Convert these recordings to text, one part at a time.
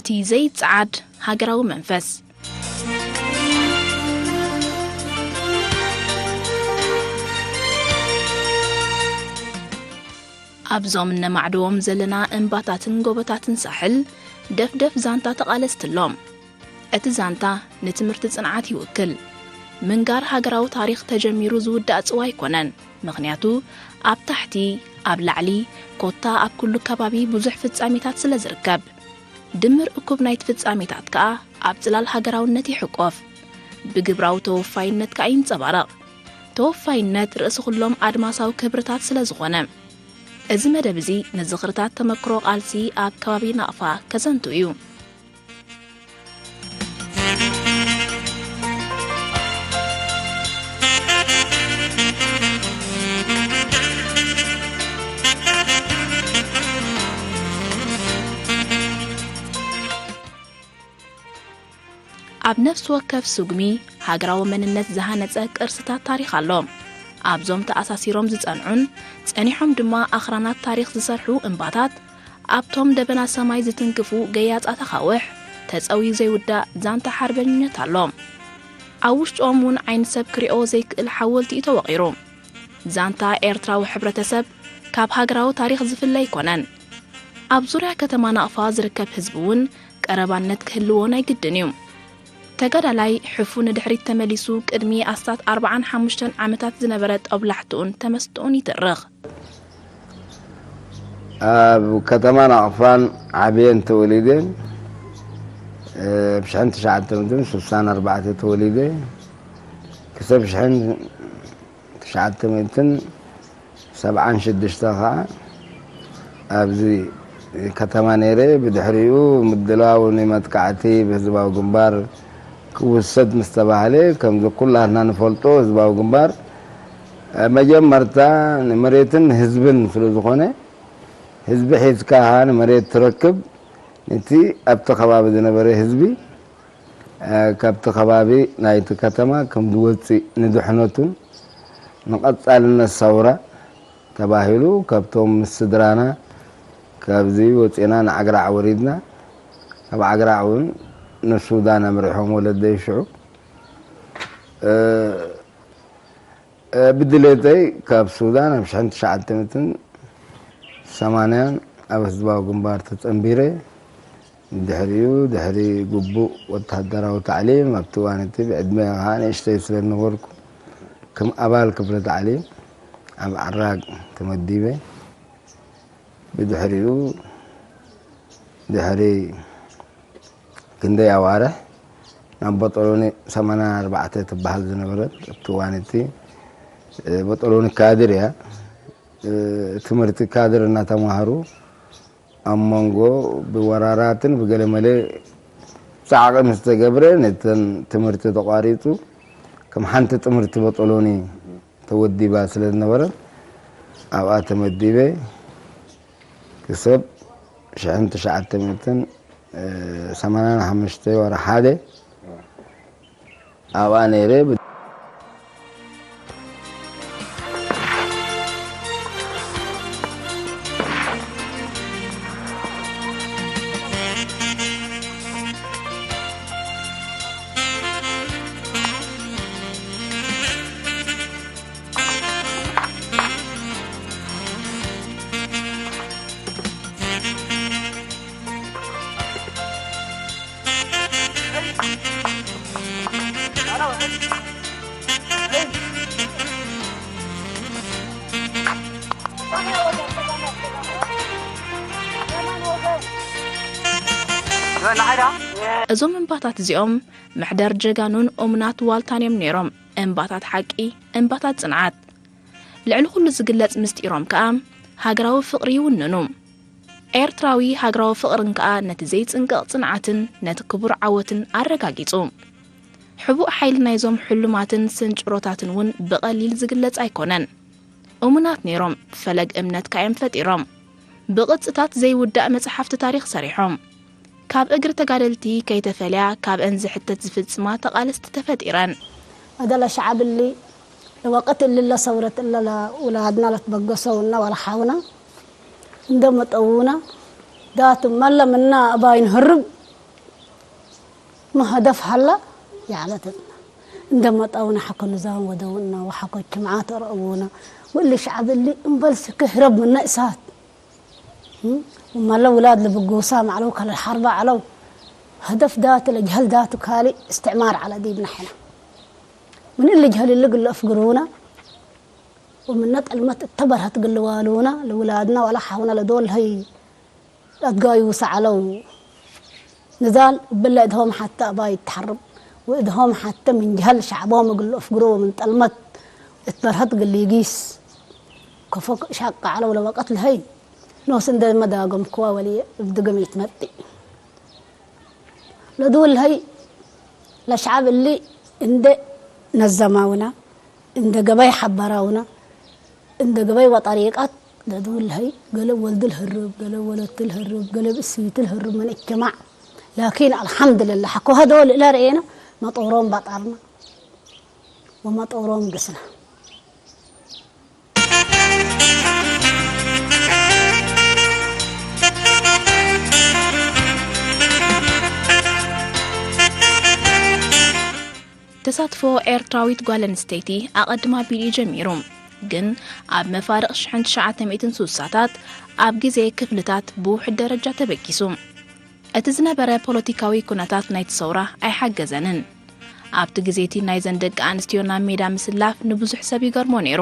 እቲ ዘይጸዓድ ሃገራዊ መንፈስ። ኣብዞም እነማዕድዎም ዘለና እምባታትን ጎቦታትን ሳሕል ደፍደፍ ዛንታ ተቓለስቲ ኣሎ። እቲ ዛንታ ንትምህርቲ ጽንዓት ይውክል። ምንጋር ሃገራዊ ታሪኽ ተጀሚሩ ዝውዳእ ጽዋ ኣይኮነን። ምኽንያቱ ኣብ ታሕቲ፣ ኣብ ላዕሊ፣ ኮታ ኣብ ኩሉ ከባቢ ብዙሕ ፍጻሜታት ስለ ዝርከብ። ድምር እኩብ ናይቲ ፍጻሜታት ከኣ ኣብ ጽላል ሃገራውነት ይሕቆፍ። ብግብራዊ ተወፋይነት ከኣ ይንጸባረቕ። ተወፋይነት ርእሲ ኩሎም ኣድማሳዊ ክብርታት ስለ ዝኾነ። እዚ መደብ እዚ ንዝኽርታት ተመክሮ ቃልሲ ኣብ ከባቢ ናቕፋ ከዘንቱ እዩ። ኣብ ነፍሲ ወከፍ ስጉሚ ሃገራዊ መንነት ዝሃነጸ ቅርስታት ታሪኽ ኣሎ። ኣብዞም ተኣሳሲሮም ዝጸንዑን ጸኒሖም ድማ ኣኽራናት ታሪኽ ዝሰርሑ እምባታት፣ ኣብቶም ደበና ሰማይ ዝትንክፉ ገያጻት ኣኻውሕ ተጸውዩ ዘይውዳእ ዛንታ ሓርበኝነት ኣሎ። ኣብ ውሽጦም እውን ዓይኒ ሰብ ክሪኦ ዘይክእል ሓወልቲ እዩ ተወቒሩ። ዛንታ ኤርትራዊ ሕብረተሰብ ካብ ሃገራዊ ታሪኽ ዝፍለ ኣይኮነን። ኣብ ዙርያ ከተማ ናቕፋ ዝርከብ ህዝቢ እውን ቀረባነት ክህልዎ ናይ ግድን እዩ። ተጋዳላይ ሕፉ ንድሕሪት ተመሊሱ ቅድሚ ኣስታት ኣርብዓን ሓሙሽተን ዓመታት ዝነበረ ጦብላሕትኡን ተመስጥኡን ይትርኽ። ኣብ ከተማ ናቕፋን ዓብየን ተወሊደ። እ፣ ብሽሕን ትሽዓተ ሚእትን ስሳን ኣርባዕተ ተወሊደ። ክሰብ ሽሕን ትሽዓተ ሚእትን ሰብዓን ሽዱሽተ ኸዓ ኣብዚ ከተማ ነይረ። ብድሕሪኡ ምድላው ንመጥቃዕቲ ብህዝባዊ ግንባር ክውሰድ ምስ ተባህለ፣ ከምዚ ኩላትና ንፈልጦ ህዝባዊ ግንባር፣ እ፣ መጀመርታ ንመሬትን ህዝብን ስለ ዝኾነ፣ ህዝቢ ሒዝካ ንመሬት ትረክብ፣ ነቲ ኣብቲ ከባቢ ዝነበረ ህዝቢ፣ እ፣ ካብቲ ከባቢ ናይቲ ከተማ ከም ዝወፅእ ንድሕነቱን ንቐፃልነት ሰውራ ተባሂሉ፣ ካብቶም ምስ ስድራና ካብዚ ወፂና ንዓግራዕ ወሪድና፣ ካብ ዓግራዕ እውን ንሱዳን ኣምሪሖም ወለደይ ሽዑ። እ፣ እ፣ ብድሌተይ ካብ ሱዳን ኣብ ሽሕን ትሽዓተ ሚእትን ሰማንያን ኣብ ህዝባዊ ግንባር ተጸንቢረ። ድሕሪኡ፣ ድሕሪ ግቡእ ወተሃደራዊ ታዕሊም፣ ኣብቲ እዋን እቲ ብዕድመ ከኣ ንእሽተይ ስለ ዝነበርኩ፣ ከም ኣባል ክፍለ ታዕሊም ኣብ ዓራግ ተመዲበ። ብድሕሪኡ፣ ድሕሪ ክንደይ ኣዋርሕ ናብ ቦጦሎኒ ሰማንያን ኣርባዕተ ትበሃል ዝነበረት፣ ኣብቲ እዋን እቲ፣ እ፣ ቦጦሎኒ ካድር እያ። እ፣ ትምህርቲ ካድር እናተማህሩ ኣብ መንጎ ብወራራትን ብገለመለ ጻዕቒ ምስ ተገብረ፣ ነተን ትምህርቲ ተቋሪጹ፣ ከም ሓንቲ ትምህርቲ ቦጦሎኒ ተወዲባ ስለ ዝነበረት፣ ኣብኣ ተመዲበ። ክሰብ ሽሕን ትሽዓተ ሚእትን ሰማንያን ሓሙሽተ ወርሒ ሓደ ኣብኣ ነይረ። እዞም እምባታት እዚኦም መሕደር ጀጋኑን እሙናት ዋልታን እዮም ነይሮም። እምባታት ሓቂ፣ እምባታት ጽንዓት። ልዕሊ ኩሉ ዝግለጽ ምስጢሮም ከኣ ሃገራዊ ፍቕሪ ይውንኑ። ኤርትራዊ ሃገራዊ ፍቕርን ከኣ ነቲ ዘይጽንቀቕ ጽንዓትን ነቲ ክቡር ዓወትን ኣረጋጊጹ። ሕቡእ ሓይሊ ናይዞም ሕሉማትን ስንጭሮታትን እውን ብቐሊል ዝግለጽ ኣይኮነን። እሙናት ነይሮም፣ ፈለግ እምነት ከኣ እዮም ፈጢሮም። ብቕጽታት ዘይውዳእ መጽሓፍቲ ታሪኽ ሰሪሖም። ካብ እግሪ ተጋደልቲ ከይተፈልያ ካብአን ዝሕተት ዝፍጽማ ተቓለስቲ ተፈጢረን። أدلى شعب اللي لوقت اللي لا ثورة إلا لا ولادنا لا تبقسونا ولا حاونا عندما طوونا ذات ملا منا أباين هرب ما هدف هلا يعلتنا. عندما طاونا حكو نظام ودونا وحكو اجتماعات رأونا، واللي شعب اللي انبلس كهرب من نقصات. هم؟ وما لو ولاد لبقوسا معلو كلا الحرب علو. هدف ذات الجهل ذات كالي استعمار على ديبنا حنا. من اللي جهل اللي قل أفقرونا، ومن نت المت التبر هتقل والونا لولادنا ولا حاونا لدول هي أتقايو سعلو. نزال بلا إدهم حتى أباي تحرب، وإدهم حتى من جهل شعبهم يقول أفقرو من طلمت اتبرهت قل يقيس. كفوك شاق علو لوقت لهي نوس اندي مداقم كوا ولي بدقم يتمتي. لدول هي لشعب اللي اندي نزماونا، اندي قباي حبراونا، اندي قباي وطريقات. لدول هي قلب ولد الهرب، قلب ولد الهرب، قلب السيت الهرب من اجتماع. لكن الحمد لله حكو هدول إلى رئينا مطورون بطرنا ومطورون قسنا. ተሳትፎ ኤርትራዊት ጓል ኣንስተይቲ ኣቐድም ኣቢሉ እዩ ጀሚሩ፣ ግን ኣብ መፋርቕ ሽሕን ትሽዓተ ሚእትን ስሳታት ኣብ ግዜ ክፍልታት ብውሑድ ደረጃ ተበጊሱ። እቲ ዝነበረ ፖለቲካዊ ኩነታት ናይቲ ሰውራ ኣይሓገዘንን። ኣብቲ ግዜ እቲ ናይዘን ደቂ ኣንስትዮ ናብ ሜዳ ምስላፍ ንብዙሕ ሰብ ይገርሞ ነይሩ።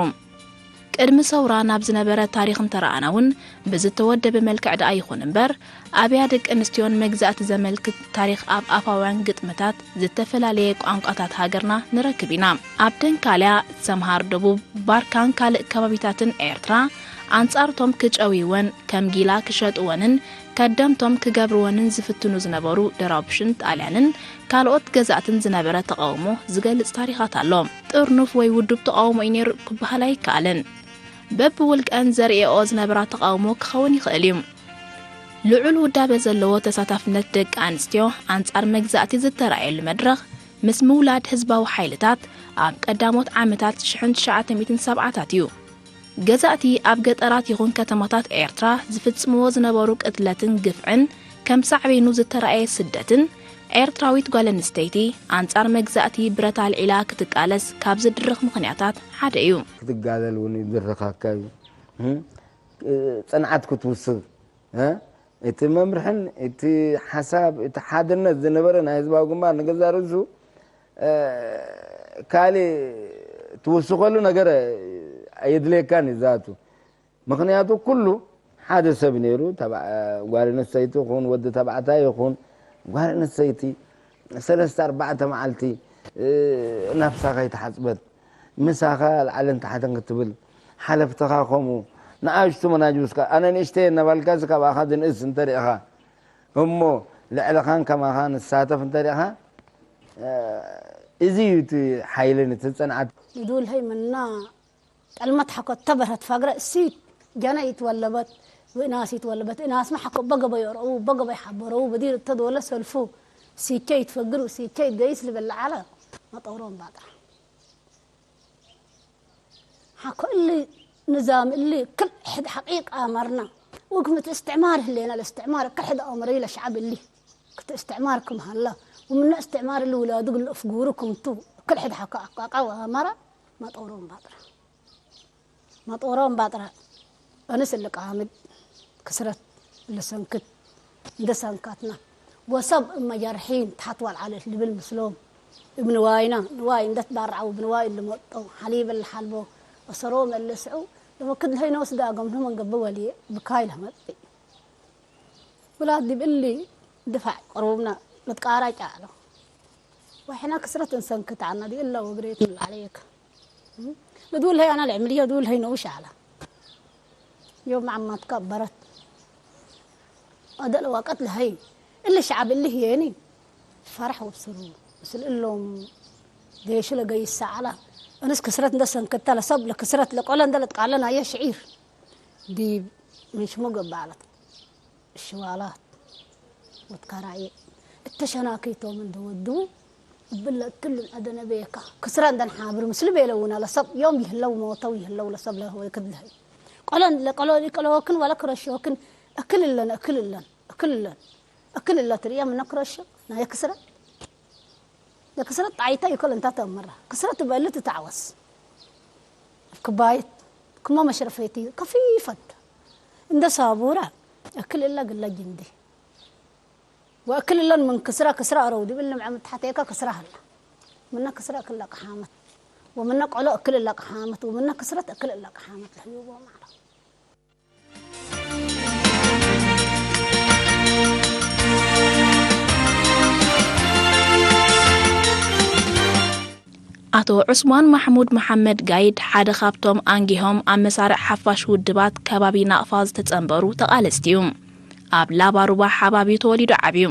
ቅድሚ ሰውራ ናብ ዝነበረ ታሪኽ እንተረኣና እውን ብዝተወደበ መልክዕ ደኣ ይኹን እምበር ኣብያ ደቂ ኣንስትዮን መግዛእቲ ዘመልክት ታሪኽ ኣብ ኣፋውያን ግጥምታት ዝተፈላለየ ቋንቋታት ሃገርና ንረክብ ኢና። ኣብ ደንካልያ፣ ሰምሃር ደቡብ፣ ባርካን ካልእ ከባቢታትን ኤርትራ ኣንጻርቶም ክጨውይወን ከም ጊላ ክሸጥወንን ከደምቶም ክገብርወንን ዝፍትኑ ዝነበሩ ደራቡሽን ጣልያንን ካልኦት ገዛእትን ዝነበረ ተቓውሞ ዝገልጽ ታሪኻት ኣሎ። ጥርኑፍ ወይ ውዱብ ተቓውሞ እዩ ነይሩ ክበሃል ኣይከኣልን። በብውልቀን ዘርእየኦ ዝነበራ ተቓውሞ ክኸውን ይኽእል እዩ። ልዑል ውዳበ ዘለዎ ተሳታፍነት ደቂ ኣንስትዮ ኣንጻር መግዛእቲ ዝተራእየሉ መድረኽ ምስ ምውላድ ህዝባዊ ሓይልታት ኣብ ቀዳሞት ዓመታት ሽሕን ትሽዓተ ሚእትን ሰብዓታት እዩ። ገዛእቲ ኣብ ገጠራት ይኹን ከተማታት ኤርትራ ዝፍጽምዎ ዝነበሩ ቅትለትን ግፍዕን ከም ሳዕቤኑ ዝተራእየ ስደትን ኤርትራዊት ጓል ኣንስተይቲ ኣንጻር መግዛእቲ ብረት ኣልዒላ ክትቃለስ ካብ ዝድርኽ ምኽንያታት ሓደ እዩ። ክትጋለል እውን ይድርኻካ እዩ። ጽንዓት ክትውስኽ እቲ መምርሕን እቲ ሓሳብ እቲ ሓድነት ዝነበረ ናይ ህዝባዊ ግንባር ንገዛ ርእሱ ካልእ ትውስኸሉ ነገር ኣየድልየካን እዩ ዛቱ። ምኽንያቱ ኩሉ ሓደ ሰብ ነይሩ፣ ጓል ኣንስተይቲ ይኹን ወዲ ተባዕታይ ይኹን ጓል ኣንስተይቲ ሰለስተ ኣርባዕተ መዓልቲ ናብሳ ከይተሓፅበት ምሳኻ ላዕልን ታሕትን ክትብል ሓለፍትኻ ከምኡ ንኣሽቱ መናጅውስካ ኣነ ንእሽተይ እናባልካ እዚ ካባኻ ዝንእስ እንተሪእኻ እሞ ልዕልኻን ከማኻን ዝሳተፍ እንተሪእኻ እዚ እዩ እቲ ሓይልን እቲ ፅንዓት። ይዱል ሀይምና ጠልመት ሐኮ ተበረት ፈግረ እሲት ጀነ ይትወለበት ወእናስ ይትወለበት እናስመ ሐኮ በገበ የርአው በገበ ይሐበረው በዲር እተዶለ ሰልፉ ሲቸ ይትፈግር ወሲቸ ይትገይስ ልበል ለዓለ መጠውሮም ባጥራ ሐኮ እሊ ንዛም እሊ ክል ሕድ ሐቂቅ አመርና ወክምት እስትዕማር ህሌና ለእስትዕማር ክል ሕድ አመረ ለሸዓብ እሊ ክት እስትዕማር ክም ሀላ ወምነ እስትዕማር እሊ ውላዱ ግል እፍጉሩ ክምቱ ክል ሕድ ሐኮ አቃቃ ወአመረ መጠውሮም ባጥራ መጦሮም ባጥራ እንስ እልቃምድ ክስረት ልሰንክት እንደ ሰንካትና ወሰብ እመ ጀርሒን ተሓት ዋልዓለት ልብል ምስሎም እብ ንዋይና ንዋይ እንደ ትባርዓው እብ ንዋይ እልመጦ ሓሊብ እልሓልቦ እሰሮም እልስዑ ለመክድ ለሀይነ ወስዳ ገምኖም እንገብእ ወልየ ብካይ ለመጽእ ውላድ ዲብ እሊ ድፋዕ ቅሩብና ንትቃራጭ ኣዕሎ ወሕና ክስረት እንሰንክት ዓና ዲእላ ወግሬት ንላዕለየክ ንዱል ሀይ ኣና ልዕምልዮ ዱል ሀይ ነውሽ ኣዕላ ዮም ዓማትካ በረት ኣደል ዋቀት ለሀይ እሊ ሸዓብ እሊ ህየኒ ፈራሕ ወብስሩ ምስል እሎም ጌሹ ለገይሳ ዓላ እንስ ክስረት እንደ ሰንክታ ለሰብ ለክስረት ለቆለ እንደ ለትቃለ ናየ ሽዒር ዲብ ምን ሽሙ ገብኣለት እሽዋላት ወትካራየ እተሸናከይቶም እንደወድቡ እብለ እትልን ኣደነበየካ ክስረ እንደንሓብር ምስሉ ቤለውና ለሰብ ዮም ይህለው ሞተው ይህለው ለሰብ ለወክድ ለህይ ቆለን ለቀሎ ሊቀለወክን ወለ ክረሾክን እክልለን እክልለን እክልለን እክልለ ትርእያ ምነ ክረሾ ናየ ክስረ ክስረት ጣይታ ይኮል እንታ ተምራ ክስረት በል ትታወስ ክባይት ክሞ መሽረፈይቲ ከፊፈት እንደ ሳቡራ እክል እላ ግላ ጅንዲ ወእክል እለን ምን ክስራ ክስራ ረው ድብል ንምዐም ተሓተየካ ክስራ ሀላ ምና ክስራ እክል ለቅሓመት ወምና ቆሎ እክል ለቅሓመት ወምና ክስረት እክል ለቅሓመት ለህይዎ ማለት ኣቶ ዑስማን ማሕሙድ መሓመድ ጋይድ ሓደ ካብቶም ኣንጊሆም ኣብ መሳርዕ ሓፋሽ ውድባት ከባቢ ናቕፋ ዝተጸንበሩ ተቓለስቲ እዩ። ኣብ ላባሩባ ሓባብ እዩ ተወሊዱ ዓብዩ።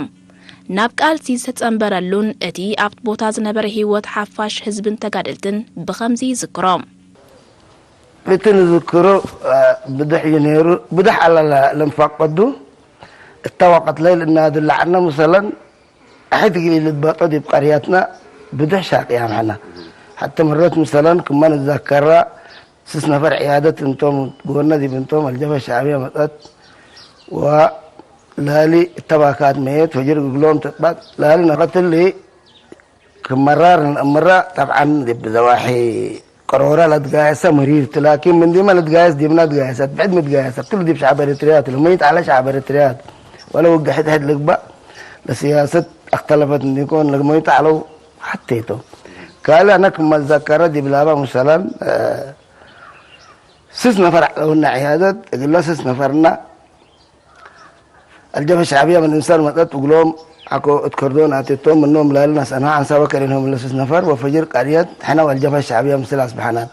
ናብ ቃልሲ ዝተጸንበረሉን እቲ ኣብቲ ቦታ ዝነበረ ህይወት ሓፋሽ ህዝብን ተጋደልትን ብኸምዚ ይዝክሮ። እቲ ንዝክሮ ብድሕ እዩ ነይሩ። ብድሕ ኣላላ ለምፋቀዱ እታ ወቀት ለይል እናድላዕና ሙሰለን ኣሕድ ግሊ ልትበጦ ዲብ ቀርያትና ብድሕ ሻቅያ ምሕና ሓቲ ምረት ሙሰለን ክመን እዛከራ ስስ ነፈር ዕያደት እንቶም ጎነ ዲብ እንቶም ኣልጀበ ሻዕብያ መጠት ወላሊ እተባካት መየት ፈጅር ግግሎም ተጥባት ላሊ ነኸትሊ ክመራር ንእምራ ጠብዓን ዲብ ዘዋሒ ቅሮራ ለትጋየሰ መሪርቱ ላኪን ምንዲመ ለትጋየስ ዲብና ትጋየሰት ብዕድ ምትጋየሰት ትሉ ዲብ ሸዕብ ኤሪትርያት ለመይት ዓለ ሸዕብ ኤሪትርያት ወለ ውግሕ ሕድ ሕድ ልግባእ ለስያሰት ኣክተለፈት እንዲኮን ለመይት ዓለው ሓቴቶ ካልእ ኣነ ክመዘከረ ዲብ ላባ ሙሰላን ስስ ነፈር ዓለውና ዕያደት እግለ ስስ ነፈርና الجبهة الشعبية من إنسان مطت وقلوم عكو اتكردون اتيتهم منهم لا لنا سنها عن سوا كرينهم لسس نفر وفجر قرية حنا والجبهة الشعبية مثل أصبحنات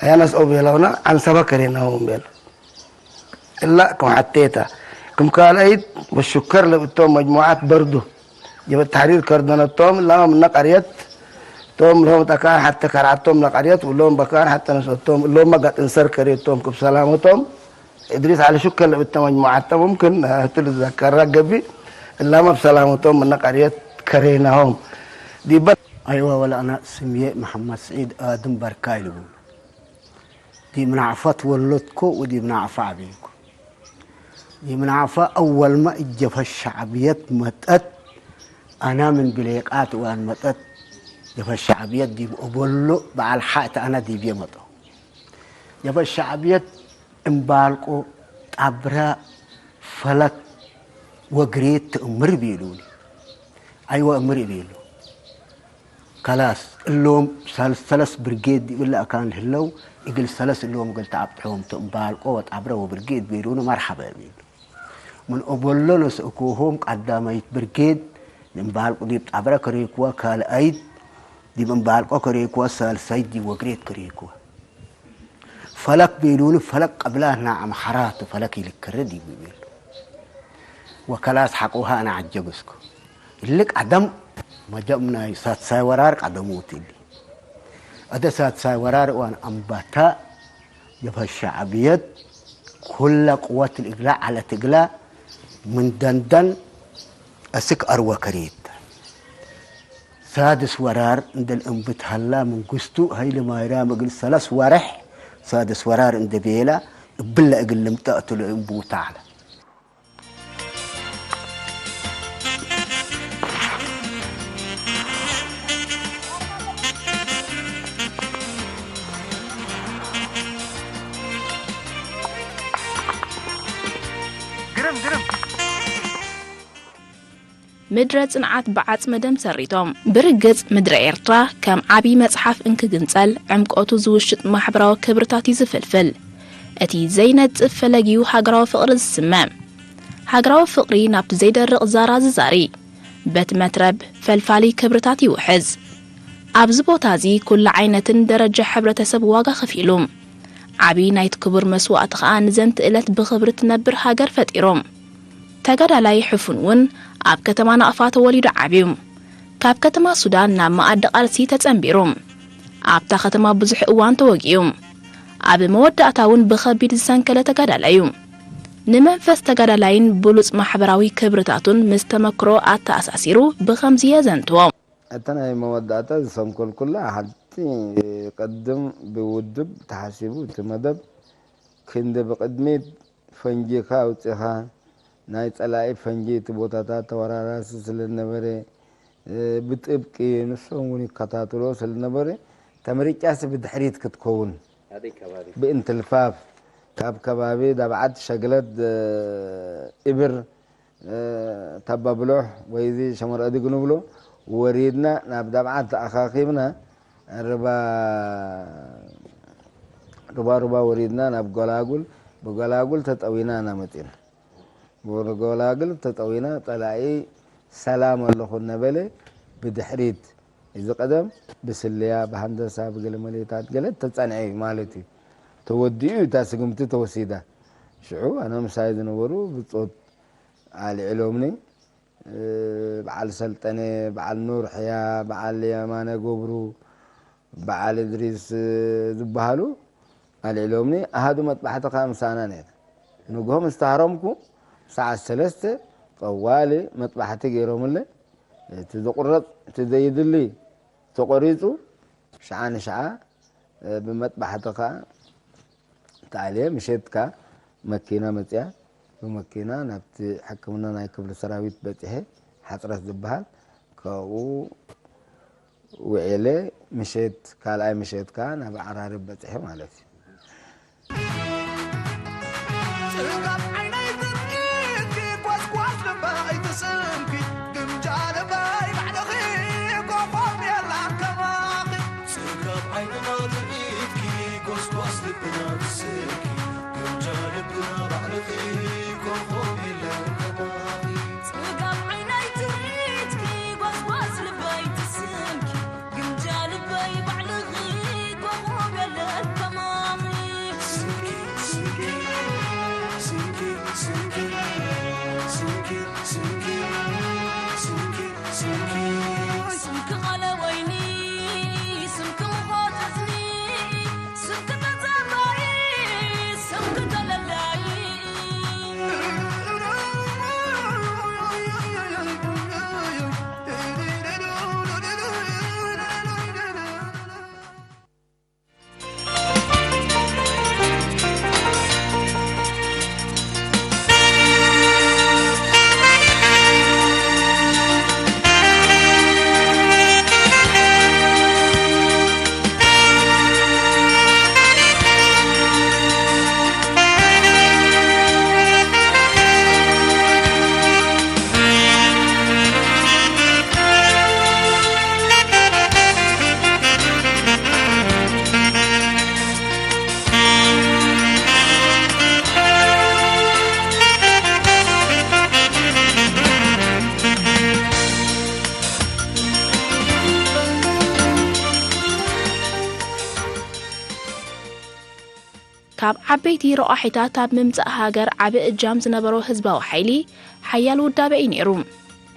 أيا ناس أو بيلونا عن سوا كرينهم بيل إلا كم حتيتا كم قال أيد والشكر لبتهم مجموعات برضو جبهة التحرير كردنا التوم لا من قرية توم لهم تكان حتى كرعتهم لقرية ولهم بكان حتى نسوتهم لهم ما قد انسر كريتهم كبسلامتهم إدريس على شكل بالتمجمعات ممكن تلزكر قبي إلا ما بسلامتهم من قرية كرينهم دي بر أيوة ولا أنا سمية محمد سعيد آدم بركايلو دي منعفة تولدكو ودي منعفة عبيكو دي منعفة أول ما الجبهة الشعبية متأت أنا من بليقات وأن متأت جبهة الشعبية دي أبولو بعد حقت أنا دي بيمتو جبهة الشعبية እምባልቆ ጣብራ ፈለክ ወግሬት ትእምር ቤሉኒ ኣይወ እምር ቤሉ ከላስ እሎም ሰለስ ብርጌድ ይብላ ኣካን ህለው እግል ሰለስ እሎም እግል ተዓብጥሖም እምባልቆ ወጣብረ ወብርጌድ ቤሉኒ መርሓበ ቤሉ ምን ኦቦሎ ነስእኮሆም ቀዳማይት ብርጌድ እምባልቆ ዲብ ጣብረ ከሬክዋ ካልኣይት ዲብ እምባልቆ ከሬክዋ ሳልሳይት ዲብ ወግሬት ከሬክዋ ፈለክ ቤሉኒ ፈለክ ቀብላ እና ኣምሓራ ቱ ፈለክ ይልከረ ዲቡ ቤሉ ወከላስ ሓቆሃ ኣነ ዓጀብስኩ እሊ ቀደም መጀም ናይ ሳትሳይ ወራር ቀደሙ ትሊ ኣደ ሳትሳይ ወራር ዋን ኣምባታ ጀብሀ ሻዕብየት ኩለ ቅወት ልእግላ ዓለት እግላ ምን ደንደን እስክ ኣርወ ከሬት ሳድስ ወራር እንደ ልእንብት ሀላ መንግስቱ ሀይለ ማርያም እግል ሰለስ ወርሕ ሳድስ ወራር እንደ ቤላ እብለ እግል ልምጠእ እቱ ልእንቡታ ዐለ። ምድረ ጽንዓት ብዓጽመ ደም ሰሪቶም። ብርግጽ ምድረ ኤርትራ ከም ዓቢ መጽሓፍ እንክግንጸል ዕምቆቱ ዝውሽጥ ማሕበራዊ ክብርታት እዩ ዝፍልፍል። እቲ ዘይነጽፍ ፈለግ እዩ ሃገራዊ ፍቕሪ ዝስመ። ሃገራዊ ፍቕሪ ናብቲ ዘይደርቕ ዛራ ዝዛሪ። በቲ መትረብ ፈልፋሊ ክብርታት ይውሕዝ። ኣብዚ ቦታ እዚ ኩሉ ዓይነትን ደረጃ ሕብረተሰብ ዋጋ ከፊሉ። ዓቢ ናይቲ ክቡር መስዋእቲ ከኣ ንዘንቲ እለት ብኽብሪ ትነብር ሃገር ፈጢሩ። ተጋዳላይ ሕፉን እውን ኣብ ከተማ ናቕፋ ተወሊዱ ዓብዩ። ካብ ከተማ ሱዳን ናብ መኣዲ ቃልሲ ተጸንቢሩ። ኣብታ ከተማ ብዙሕ እዋን ተወጊኡ። ኣብ መወዳእታ እውን ብኸቢድ ዝሰንከለ ተጋዳላይ እዩ። ንመንፈስ ተጋዳላይን ብሉጽ ማሕበራዊ ክብርታቱን ምስ ተመክሮ ኣተኣሳሲሩ ብኸምዚ የዘንትዎ። እታ ናይ መወዳእታ ዝሰንኮልኩላ ሓንቲ ቅድም ብውድብ ተሓሲቡ እቲ መደብ ክንዲ ብቕድሚት ፈንጂኻ ኣውጺኻ ናይ ጸላኢ ፈንጂ እቲ ቦታታት ተወራራሲ ስለ ዝነበረ ብጥብቂ ንሶም እውን ይከታተሎ ስለነበረ፣ ተምርጫስ ብድሕሪት ክትከውን ብእንትልፋፍ ካብ ከባቢ ዳብዓት ሸግለት ኢብር፣ ታባብሎሕ ወይ እዚ ሸመር ኣድግ ንብሎ፣ ወሪድና ናብ ዳብዓት ተኣኻኺብና፣ ርባ ሩባ ሩባ ወሪድና ናብ ጎላጉል፣ ብጎላጉል ተጠዊና ኢና መፂና። ብጎላጉል ተጠዊና፣ ፀላኢ ሰላም ኣለኹ እናበለ ብድሕሪት፣ እዚ ቀደም ብስለያ፣ ብሃንደሳ፣ ብገለመሌታት ገለ ተፀንዐ እዩ ማለት እዩ። ተወዲኡ እታ ስግምቲ ተወሲዳ። ሽዑ ኣነ ምሳይ ዝነበሩ ብፆት ኣልዒሎምኒ። በዓል ሰልጠነ፣ በዓል ኑር ሕያ፣ በዓል የማነ ገብሩ፣ በዓል እድሪስ ዝበሃሉ ኣልዒሎምኒ። ኣሃዱ መጥባሕቲ ከዓ ምሳና ነይረ። ንግሆ ምስ ተሃረምኩ ሰዓት ሰለስተ ጠዋሊ መጥባሕቲ ገይሮምለ። እቲ ዝቁረፅ፣ እቲ ዘይድሊ ተቆሪፁ፣ ሽዓ ንሽዓ ብመጥባሕቲ ከዓ ተኣልየ። ምሸት ከዓ መኪና መፅያ፣ ብመኪና ናብቲ ሕክምና ናይ ክፍሊ ሰራዊት በፂሐ፣ ሓፅረት ዝበሃል፣ ካብኡ ውዒለ። ምሸት፣ ካልኣይ ምሸት ከዓ ናብ ዓራርብ በፂሐ ማለት እዩ። ጽጋብ ዓይነይ ትርኢትኪ፣ ጓስጓስ ልበይ ትስምኪ፣ ግምጃ ልበይ ባዕልኺ፣ ኮኾብ የላን ከማኺ። ጽጋብ ዓይንና ትርኢትኪ፣ ጓስጓስ ልብና ትስምኪ፣ ግምጃ ልብና ባዕልኺ፣ ኮኾብ የላን ከማኺ። ጽጋብ ዓይነይ ትርኢትኪ፣ ጓስጓስ ልበይ ትስምኪ፣ ግምጃ ልበይ ባዕልኺ፣ ኮኾብ የለን ከማኺ። ስምኪ፣ ስምኪ፣ ስምኪ፣ ስምኪ፣ ስምኪ፣ ስምኪ፣ ስምኪ፣ ስምኪ ቃለ ወይኒ፣ ስምኪ ሙቐት እዝኒ፣ ስምኪ ተጸባዪ፣ ስምኪ ተለላዪ። ካብ ዓበይቲ ረቋሒታት ኣብ ምምጻእ ሃገር ዓቢ እጃም ዝነበሮ ህዝባዊ ሓይሊ፣ ሓያል ውዳበ እዩ ነይሩ።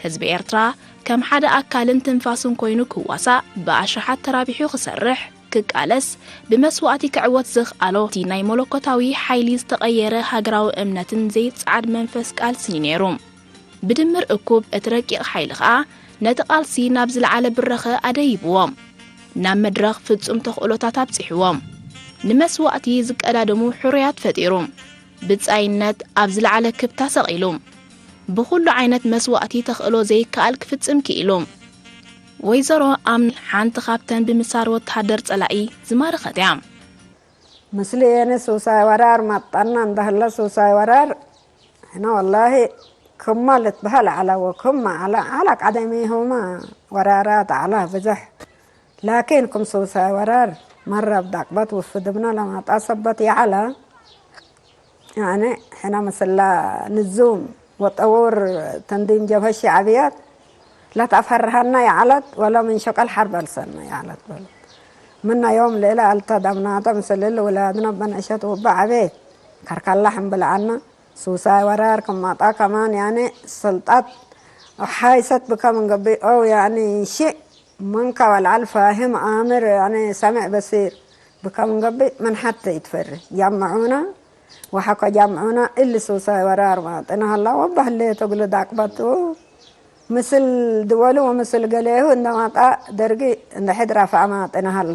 ህዝቢ ኤርትራ ከም ሓደ ኣካልን ትንፋስን ኮይኑ ክዋሳእ፣ ብኣሽሓት ተራቢሑ ክሰርሕ፣ ክቃለስ፣ ብመስዋእቲ ክዕወት ዘኽኣሎ፣ እቲ ናይ መለኮታዊ ሓይሊ ዝተቐየረ ሃገራዊ እምነትን ዘይጸዓድ መንፈስ ቃልስን እዩ ነይሩ። ብድምር እኩብ እቲ ረቂቕ ሓይሊ ኸኣ ነቲ ቃልሲ ናብ ዝለዓለ ብራኸ ኣደይብዎ። ናብ መድረኽ ፍጹም ተኽእሎታት ኣብጺሕዎ። ንመስዋእቲ ዝቀዳደሙ ሕሩያት ፈጢሩ። ብጻይነት ኣብ ዝለዓለ ክብታ ሰቒሉ። ብኹሉ ዓይነት መስዋእቲ ተኽእሎ ዘይከኣል ክፍጽም ክኢሉ። ወይዘሮ ኣምኒ ሓንቲ ካብተን ብምሳር ወተሃደር ጸላኢ ዝማረኸት እያ። ምስሊ የኔ ሱሳይ ወራር መጣና እንዳህለ ሱሳይ ወራር ሕና ወላሂ ክማ ልትበሃል ዓላ ወክማ ዓላ ዓላ ቀደሚ ሁማ ወራራት ዓላ ብዝሕ ላኪን ክም ሱሳይ ወራር መረብ ዳቅበት ውፍድብና ለማጣ ሰበት የዓላ ያኔ ሕና ምስላ ንዙም ወጠውር ተንዲም ጀብሀ ሸዕብያት ለተፈርሃና የዓለት ወለ ምን ሸቀል ሐርብ አልሰና የዓለት በሉ ምና ዮም ልእለ አልተ ደምናተ ምስልል ውላድና በነሸት ውበ ዐቤት ከርከላ ሕምብልዓና ሱሳይ ወራር ክማጣ ከማን ያኔ ስልጣት ሐይሰት ብከም እንገብእ ኦው ያኔ ሽእ መንካ ወልዓል ፋህም አምር ያኔ ሰምዕ በሲር ብከም እንገብእ ምን ሐተ ይትፈሪ ጃምዑና ወሐኮ ጃምዑና እሊ ሱሳይ ወራር ማጥና ሀላ ወበህሌ ተግሉ ዳቅበቱ ምስል ድወሉ ወምስል ገሌሁ እንደማጣ ደርጊ እንደ ሕድራ ፋማ ጥና ሀላ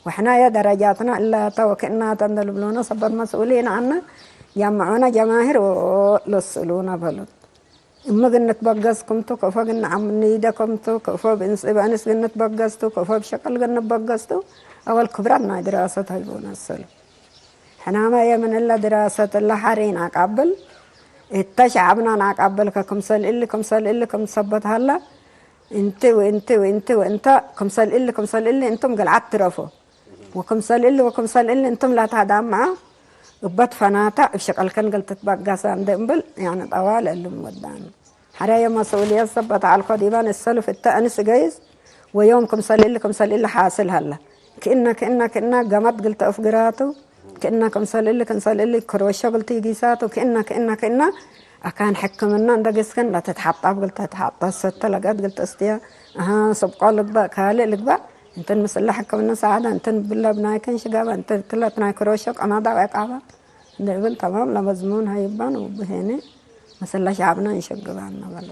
ወሕናየ ደረጃትና እላተ ወክእናተ እንደልብሉነ ሰበት መስኡሊን አነ ጃምዑነ ጀማሂር ለስእሉነ በሉት እምግነት በገዝኩምቱ ክእፎ ግን ንዓም ንይደከምቱ ክእፎ ብእንስ በእንስ ግነት በገዝቱ ክእፎ ብሸቀል ግነት በገዝቱ። ኣወል ክብራት ናይ ድራሰት ሃይቦ ነሰሉ ሕናማ የምንላ ድራሰት ላ ሓሬን ኣቃብል እተ ሸዓብናን ኣቃብል ከክምሰል እሊ ክምሰል እሊ ክምሰበት ሃላ። እንቲ ወእንቲ ወእንቲ ወእንተ ክምሰል እሊ ክምሰል እሊ እንቱም ገልዓት ትረፎ። ወክምሰል እሊ ወክምሰል እሊ እንቱም ላታ ዳማ እበት ፈናታ እብ ሸቀልከን ገልተት ባጋሳ እንደ እምብል ያነ ጠዋል እልም ወዳን። ሓዳየ መስኡልየት ሰበት ዓልኮ ዲባን እሰሉ ፍተ እንስ ገይዝ ወዮም ክምሰል እሊ ክምሰል እሊ ሓስል ሃላ። ክእና ክእና ክእና ገማት ግልተ እፍ ግራቱ ክእና ክምሰል እሊ ክምሰል እሊ ክሮሾ ግልቲ ይጊሳቱ ክእና ክእና ክእና ኣካን ሕክምና እንደ ገስከን ላተትሓጣብ ግልተ ተሓጣ ሰተ ለገት ግልተ እስትያ ኣሃ ሰብቆ ልግባእ ካልእ ልግባእ እንትን ምስላ ሕክምና ሰዓዳ እንትን ብላ ብናይከን ሽጋባ እንትን ትለት ናይ ክሮሾ ቀማዳ ዕቃባ እንደ እብል ተማም ለመዝሙን ሃይባን ውብሄነ ምስላ ሻዕብና እንሸግባን ነበለ።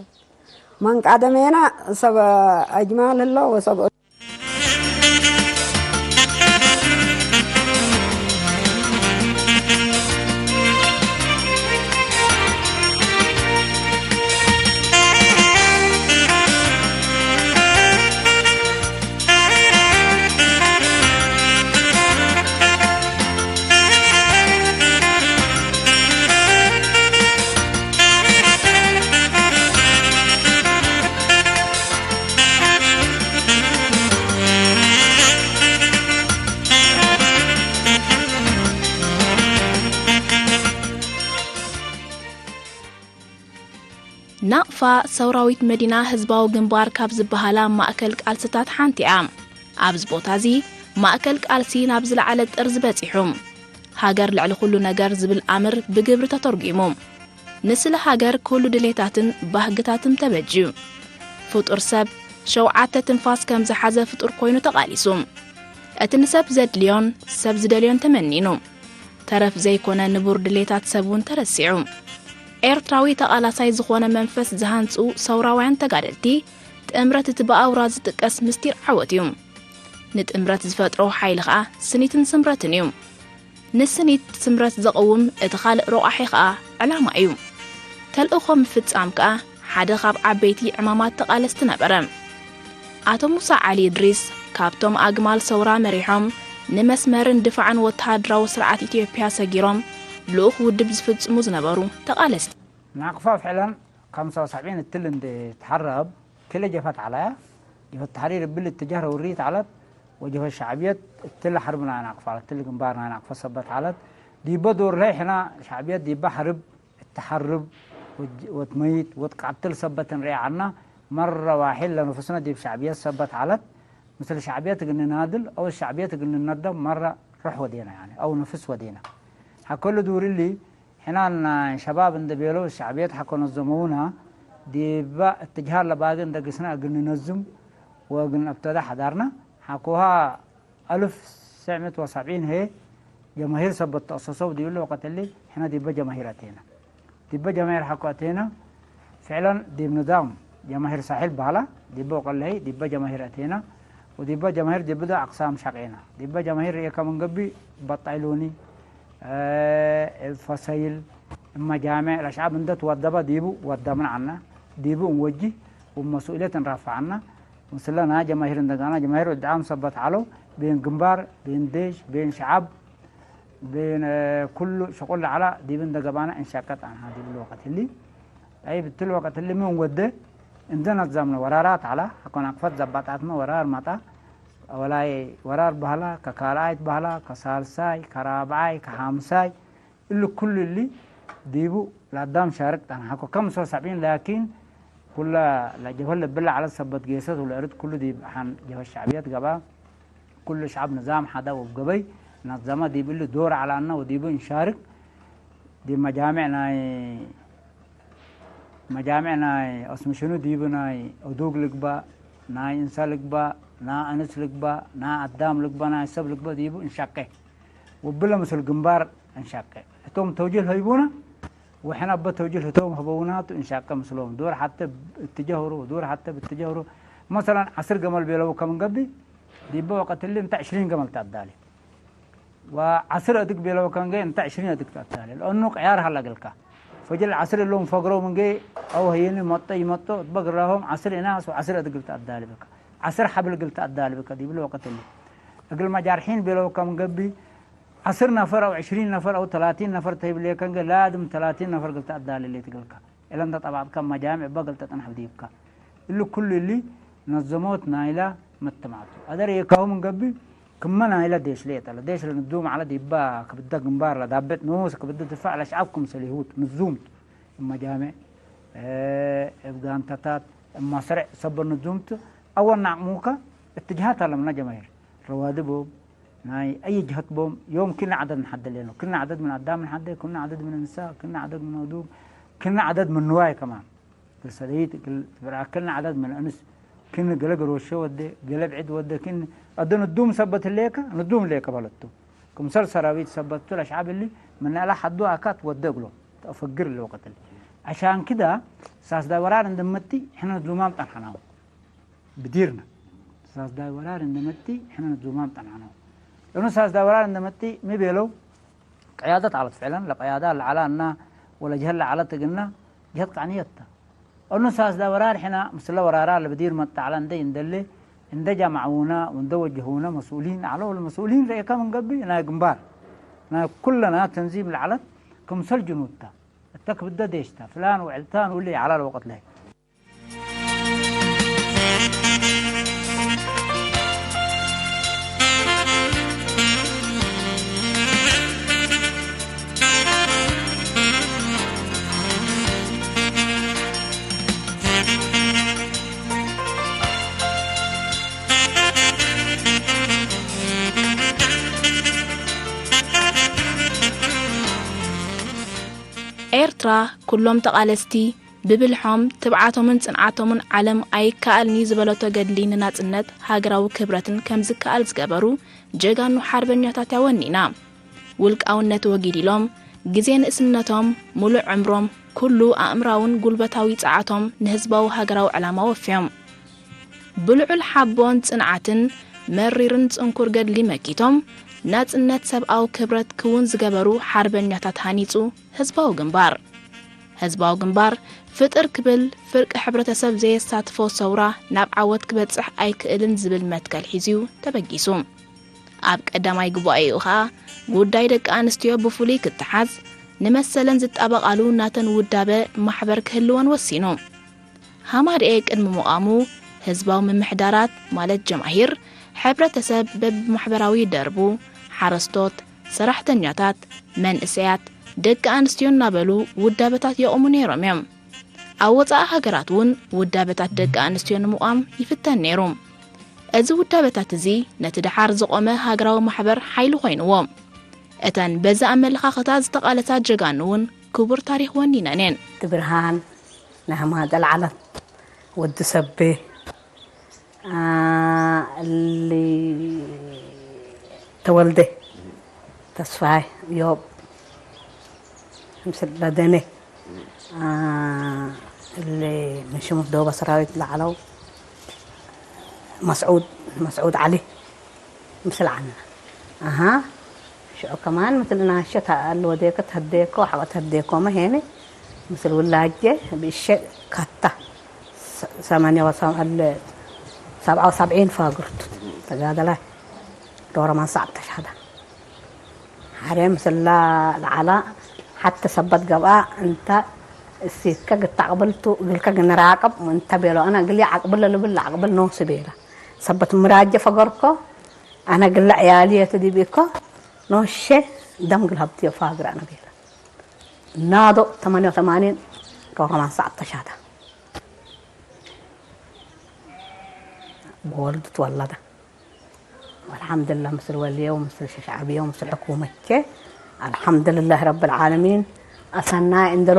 መንቃደሜና ሰብ ኣጅማል ህሎ ወሰብ ናቕፋ ሰውራዊት መዲና ህዝባዊ ግንባር ካብ ዝበሃላ ማእከል ቃልስታት ሓንቲ እያ። ኣብዚ ቦታ እዚ ማእከል ቃልሲ ናብ ዝለዓለ ጥርዚ በጺሑ። ሃገር ልዕሊ ኩሉ ነገር ዝብል ኣምር ብግብሪ ተተርጒሙ። ንስለ ሃገር ኩሉ ድሌታትን ባህግታትን ተበጅዩ። ፍጡር ሰብ ሸውዓተ ትንፋስ ከም ዝሓዘ ፍጡር ኮይኑ ተቓሊሱ። እቲ ንሰብ ዘድልዮን ሰብ ዝደልዮን ተመኒኑ። ተረፍ ዘይኮነ ንቡር ድሌታት ሰብ እውን ተረሲዑ። ኤርትራዊ ተቓላሳይ ዝኾነ መንፈስ ዝሃንጹ ሰውራውያን ተጋደልቲ ጥምረት እቲ ብኣውራ ዝጥቀስ ምስጢር ዓወት እዩ። ንጥምረት ዝፈጥሮ ሓይሊ ኸኣ ስኒትን ስምረትን እዩ። ንስኒት ስምረት ዘቕውም እቲ ካልእ ሮቓሒ ኸኣ ዕላማ እዩ። ተልእኾ ምፍጻም ከኣ ሓደ ካብ ዓበይቲ ዕማማት ተቓለስቲ ነበረ። ኣቶ ሙሳ ዓሊ እድሪስ ካብቶም ኣግማል ሰውራ መሪሖም ንመስመርን ድፋዕን ወተሃደራዊ ስርዓት ኢትዮጵያ ሰጊሮም ልኡኽ ውድብ ዝፍጽሙ ዝነበሩ ተቓለስቲ። ናቕፋ ፍዕለን ከምሳ ሰብዒን እትል እንደ ተሓረብ ክለ ጀፋት ዓላያ ጀፈት ተሓሪር እብል እትጃህረ ውሪት ዓለት ወጀፈት ሻዕብየት እትል ሓርብ ናይ ናቕፋ እትል ግንባር ናይ ናቕፋ ሰበት ዓለት ዲበ ዶር ላይ ሕና ሻዕብየት ዲበ ሓርብ እትሓርብ ወት መይት ወት ቃትል ሰበት እንሪያ ዓና መረ ዋሒድ ለንፍስና ዲብ ሻዕብየት ሰበት ዓለት ምስል ሻዕብየት እግል ንናድል ኣው ሻዕብየት እግል ንነደም መረ ሩሕ ወዴና ያኒ ኣው ንፍስ ወዴና ሓከሉ ዱርሊ ሕናን ሸባብ እንደ ቤሎ ሻዕብየት ሓኮ ነዘመውና ዲባ እትጅሃር ለባጊ እንደ ግስና እግል ንነዝም ወእግል ነብተዳ ሓዳርና ሓኮሃ ኣልፍ ሰዕመት ወሰብዒን ሄ ጀማሂር ሰበት ተእሰሰው ዲብሉ ወቀት እሊ ሕና ዲበ ጀማሂር ኣቴና። ዲበ ጀማሂር ሓኮ ኣቴና ፍዕለን ዲብ ንዛም ጀማሂር ሳሕል በሃላ ዲበ ወቀለይ ዲበ ጀማሂር ኣቴና ወዲበ ጀማሂር ዲብደ ኣቅሳም ሸቄና። ዲበ ጀማሂር ርእየከ መንገቢ በጣይሉኒ ፈሰይል እመ ጃምዕ ለሽዓብ እንደ ትወደበ ዲቡ ወደምና ዓና ዲቡ እንወጂ ወመስኡልየት እንረፍዓና ምስለ ናይ ጀማሂር እንደጋና ጀማሂር ወድዓም ሰበት ዓለው ቤን ግንባር ቤን ዴሽ ቤን ሸዓብ ቤን ኩሉ ሸቁል ለዓላ ዲብ እንደገባና እንሸቀጥ ኣንሃ ዲብል ወቀት ህሊ። ጠይብ እትል ወቀት ህሊ ምን ወደ እንደ ነዛምነ ወራራት ዓላ ኣኮን ኣቅፈት ዘባጣትመ ወራር መጣ ወላይ ወራር ባህላ ከካልኣይት ባህላ ከሳልሳይ ከራብዓይ ከሓምሳይ እሊ ኩሉ እሊ ዲቡ ለአዳም ሻርቅ ጣን ሐኮ ከም ሰው ሰብዒን ላኪን ኩለ ለጀፈል ለብላ ዐለት ሰበት ጌሰት ወለእርድ ኩሉ ዲብ ሐን ጀፈ ሸዕብየት ገብአ። ኩሉ ሸዕብ ንዛም ሐዳ ወብ ገበይ ነዘመ ዲብ እሊ ዶር ዐላና ወዲቡ እንሻርክ ዲብ መጃምዕ ናይ መጃምዕ ናይ አስምሽኑ ዲቡ ናይ እዱግ ልግባእ ናይ እንሰ ልግባእ ናይ አንስ ልግባእ ናይ አዳም ልግባእ ናይ ሰብ ልግባእ ዲቡ እንሸቄ ወብለ ምስል ግንባር እንሻቄ። እቶም ተውጅል ሀይቡና ወሕና በ ተውጅል ህቶም ህበውናቱ እንሻቀ ምስሎም ዱር ሐተ እትጀህሩ ዱር ሐተ ብትጀህሩ መሰለን ዐስር ገመል ቤለው ከም እንገቢ ዲበ ወቀትሊ እንተ ዕሽሪን ገመል ተአዳሊ ወዐስር እድግ ቤለው ከንገ እንተ ዕሽሪን እድግ ተአዳሊ ለአኑ ቅያር ሀላ ገልካ ፈጅል ዓስር የለውም ፈግረው ምንጌ ኣው ሀየኒ መጦ ይመጦ በግራሆም ዓስር ኢናስ ዓስር እድግል ተኣዳልበካ ዓስር ሓብል ግል ተኣዳልበካ ዲብል ወቀትል እግል መጃርሒን ቤለውካ ምንገቢ ዓስር ነፈር ኣው ዕሽሪን ነፈር ኣው ተላቲን ነፈር ተይብሌከ እንገ ላድም ተላቲን ነፈር ግል ተኣዳልሌ ትግልካ ኢለን ተጠባጥካ መጃምዕ በግል ተጠናሕ ብዲብካ እሉ ኩሉ እሊ ነዘሞት ናይላ መተማዕቱ ኣደር የካሁ ምንገቢ ክመ ናይላ ዴሽ ሌጠለ ዴሽ ለንዱም ዓለ ዲባ ክብደ ግንባር ለዳብጥ ንስ ክብደ ድፋዕ ለሽዓብ ክምሰል ይሁድ ንዙምት እመጃምዕ እብ ጋንታታት እማስርዕ ሰበር ንዙምት ኣወን ናዕሙከ እትጅሃት ኣለምና ጀማሂር ረዋድቦም ናይ ኣይ ጅሀት ቦም ዮም ክነ ዓደድ ንሓደ ሌኖ ክነ ዓደድ ምን ኣዳም ንሓደ ክነ ዓደድ ምን እንሳ ክነ ዓደድ ምን ኣዱም ክነ ዓደድ ምን ንዋይ ከማን ግል ሰደይት ግል ትብራ ክነ ዓደድ ምን እንስ ክን ገለ ገሮሸ ወደ ገለ ብዕድ ወደ ክን ኣደ ንዱም ሰበት ሌከ ንዱም ሌከ በለቱ ክምሰል ሰራዊት ሰበቱ ለሽዓብ እሊ ምን ኣላ ሓዱ ኣካት ወደ እግሎ ተፈግር ለወቀትል عشان كده ሳስዳ ወራር እንደመቲ ሕነ ዙማም ጠንሓናው ብዲርና ሳስዳይ ወራር እንደመቲ ሕነ ዙማም ጠናኖ እኑ ሳስዳይ ወራር እንደመቲ ምቤለው ቅያደት ዓለት ፍዕለን ለቅያዳ ለዓላ እና ወለ ጅሀት ለዓለት እግና ጅሀት ቃዕንየታ እኑ ሳስዳይ ወራር ሕና ምስለ ወራራ ለብዲር መጣዕላ እንደ እንደሌ እንደ ጃማዕውና ወንደ ወጀሁና መስኡሊን ዓለ ወለ መስኡሊን ረኤካ ምንገቢ ናይ ግንባር ናይ ኩለና ተንዚም ለዓለት ክምሰል ጅኑታ እተ ክብደ ዴሽታ ፍላን ውዕልታን ውሊ ዓላ ለወቀት ለህ ኤርትራ ኩሎም ተቓለስቲ ብብልሖም፣ ትብዓቶምን ጽንዓቶምን ዓለም ኣይከኣልን'ዩ ዝበለቶ ገድሊ ንናጽነት ሃገራዊ ክብረትን ከምዝከኣል ዝገበሩ ጀጋኑ ሓርበኛታት እያ ወኒና። ውልቃውነት ወጊድ ኢሎም፣ ግዜ ንእስነቶም፣ ሙሉእ ዕምሮም፣ ኩሉ ኣእምራውን ጉልበታዊ ጸዓቶም ንህዝባዊ ሃገራዊ ዕላማ ወፍዮም። ብልዑል ሓቦን ጽንዓትን መሪርን ጽንኩር ገድሊ መኪቶም፣ ናጽነት ሰብኣዊ ክብረት ክውን ዝገበሩ ሓርበኛታት ሃኒጹ ህዝባዊ ግንባር። ህዝባዊ ግንባር ፍጥር ክብል ፍርቂ ሕብረተሰብ ዘየሳትፎ ሰውራ ናብ ዓወት ክበጽሕ ኣይክእልን ዝብል መትከል ሒዙ'ዩ ተበጊሱ። ኣብ ቀዳማይ ጉባኤኡ ኸኣ ጉዳይ ደቂ ኣንስትዮ ብፍሉይ ክተሓዝ፣ ንመሰለን ዝጣበቓሉ ናተን ውዳበ ማሕበር ክህልወን ወሲኑ። ሃማደኤ ቅድሚ ምቓሙ ህዝባዊ ምምሕዳራት ማለት ጀማሂር ሕብረተሰብ በብማሕበራዊ ደርቡ፣ ሓረስቶት፣ ሰራሕተኛታት፣ መንእሰያት፣ ደቂ ኣንስትዮ እናበሉ ውዳበታት የቑሙ ነይሮም እዮም። ኣብ ወጻኢ ሃገራት እውን ውዳበታት ደቂ ኣንስትዮ ንምቋም ይፍተን ነይሩ። እዚ ውዳበታት እዚ ነቲ ደሓር ዝቖመ ሃገራዊ ማሕበር ሓይሊ ኮይንዎ። እተን በዚ ኣመለኻኽታ ዝተቓለሳ ጀጋኑ እውን ክቡር ታሪኽ ወኒነን እየን። እቲ ብርሃን ናይ ሃማደኤ ለዓለት ወዲ ሰቤ እሊ ተወልደ ተስፋይ ዮብ ምስለ ደኔ እሊ ምሽሙት ዶበ ሰራዊት ለዓለው መስዑድ መስዑድ ዓሊ ምስለ ዓና ኣሃ ሽዑ ከማን ምስል ናሸ ኣለወ ዴከ ተህዴኮ ሓቆ ተህዴኮ መሄኒ ምስል ውላጀ ብእሸ ካታ ሰማንያ ወሰም ኣለ ሰብዓ ወሰብዒን ፋግርቱ ተጋደላይ ዶሮ ማንሳዕ ተሻዳ ሓደ ምስላ ለዓላ ሓተ ሰበት ገብኣ እንተ እሲትከ ግታቅብልቱ እግልከ ግንራቅብ እንተ ቤሎ ኣነ እግልየ ዓቅብለ ልብል ዓቅብል ኖስ ቤላ ሰበት ምራጀ ፈገርኮ ኣነ ግለ ዕያልየ ትዲቢኮ ኖሼ ደም ግልሀብትዮ ፋግር ኣነ ቤላ ናዶ ተማንዮ ተማኒን ዶሮ ማንሳዕ ተሻዳ ብወልዱ ትወለደ والحمد لله ምስል ወልየ ወምስል ሸሻዕብየ ወምስል ሕኩመቼ الحمد لله رب العالمين ኣሰናይ እንደ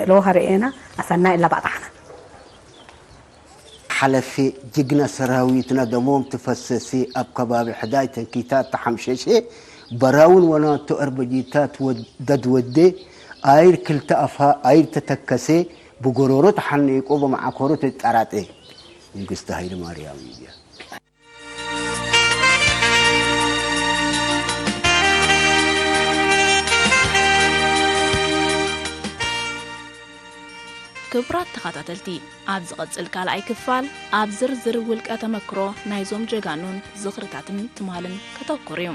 ሎሃ ርኤና ኣሰናይ እላ ባጣሕና ሓለፌ ጅግና ሰራዊትና ደሞም ትፈሰሴ ኣብ ከባቢ ሕዳይ ተንኪታት ተሓምሸሼ በራውን ወናቶ ኣርበጂታት ደድወዴ ኣይር ክልተ ኣፋ ኣይር ተተከሴ ብጎሮሮ ተሓኒቆ ብመዓኮሩ ተጣራጤ መንግስቲ ኃይለ ማርያም እዩ። ክቡራት ተኸታተልቲ፣ ኣብ ዝቐጽል ካልኣይ ክፋል ኣብ ዝርዝር ውልቀ ተመክሮ ናይዞም ጀጋኑን ዝኽርታትን ትማልን ከተኩር እዩ።